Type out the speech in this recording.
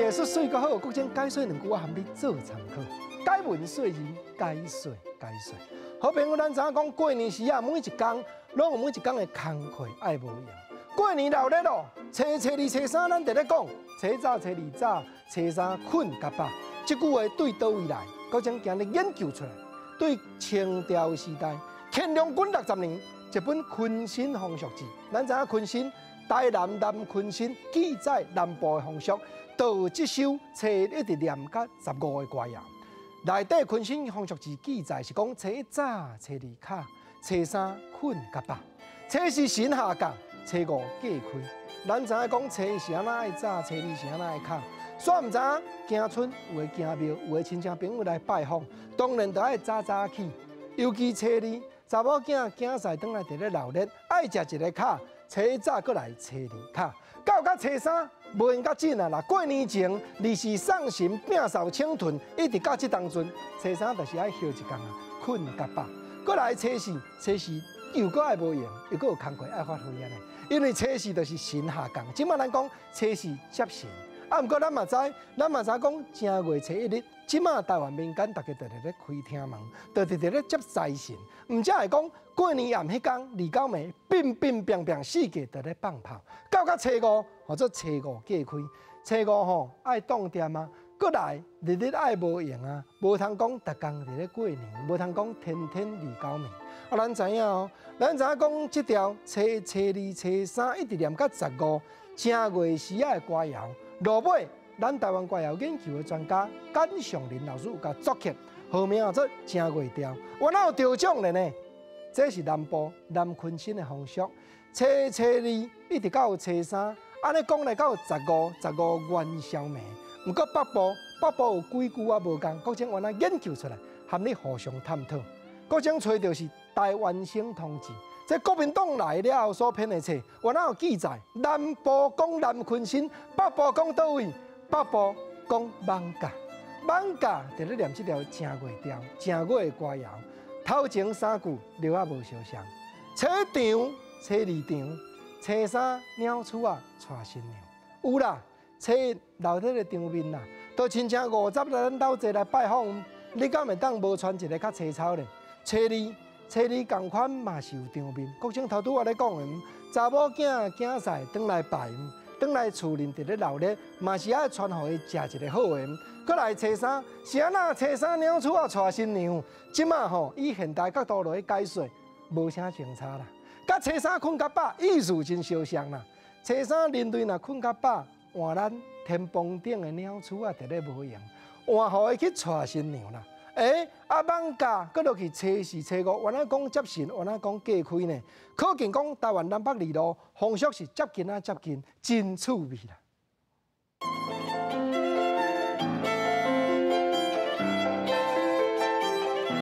藝術媠閣好，國政解說兩句，我含你做參考。解文說字，解說解說。好朋友，咱知影講過年時啊，每一工攏有每一工的工課愛無閒。過年鬧熱咯，初初二、初三，咱佇咧講，初早、初二早，初三睏較飽。這句話對佗位來？國政今日研究出來，對清朝時代乾隆軍60年一本《坤辛風俗誌》，咱知影坤辛，台南南鯤鯓記載南部的風俗，就這首初一一直念到十五的歌謠。內底《坤辛風俗誌》記載是講初一早、初二敲、初三睏較飽，初四神下降，初五嫁開。咱知影講初一是按怎愛早，初二是按怎愛敲。煞毋知影行村有的行廟，有的親戚朋友來拜訪，當然就愛早早起。尤其初二，查某囝囝婿轉來佇咧鬧熱，愛食一个敲。初一早閣來初二敲，到到初三無閒較緊啊啦。過年前，二是送神、摒掃清囤，一直到這當陣，初三就是愛歇一工啊，睏較飽。閣來初四，初四又閣愛無閒，又閣有工課愛發揮按呢。因為初四就是神下降，這馬咱講初四接神。啊，毋過咱嘛知，咱嘛知講正月初一日，這馬台灣民間逐家就佇咧開廳門，就佇佇咧接財神。毋才會講過年暗彼工二九暝，乒乒乓乓四界佇咧放炮。到到初五，號做初五嫁開。初五吼愛當店啊，閣來日日愛無閒啊，無通講逐工佇咧過年，無通講天天二九暝。啊，咱知影哦，咱知影講這條初一、初二、初三一直念到十五正月時仔的歌謠。落尾，咱台灣歌謠研究的專家簡尚林老師有共作曲，號名叫做正月調。原來有得獎的呢，這是南部南鯤鯓的風俗。初一、初二一直到初三，按呢講來到十五，十五元宵暝。毋過北部，北部有幾句仔無仝，國政原來研究出來，含你互相探討。國政揣著是台灣省通志。這國民黨來了後所編的冊，原來有記載，南部講南鯤鯓，北部講佗位？北部講艋舺，艋舺佇咧念這條正月調，正月的歌謠。頭前三句著仔無相像，初一場，初二場，初三鳥鼠仔娶新娘。有啦，初一鬧熱的場面啦，都親像五十來咱鬥齊來拜訪，你敢會當無穿一个較凄草咧？初二。初二仝款嘛是有場面，國政頭拄仔咧講的，查某囝囝婿轉來拜，轉來厝裡佇咧鬧熱，嘛是愛傳予伊食一个好的。閣來初三，是按怎初三鳥鼠仔娶新娘？這馬吼以現代角度來解說，無啥相差啦。佮初三睏較飽，意思真相像啦。初三人類若睏較飽，換咱天棚頂的鳥鼠仔佇咧無閒，換予伊去娶新娘啦。欸，啊，艋舺閣落去初四、初五，原來講接神，原來講嫁開呢？可見講台灣南北二路風俗是接近啊接近，真趣味啦。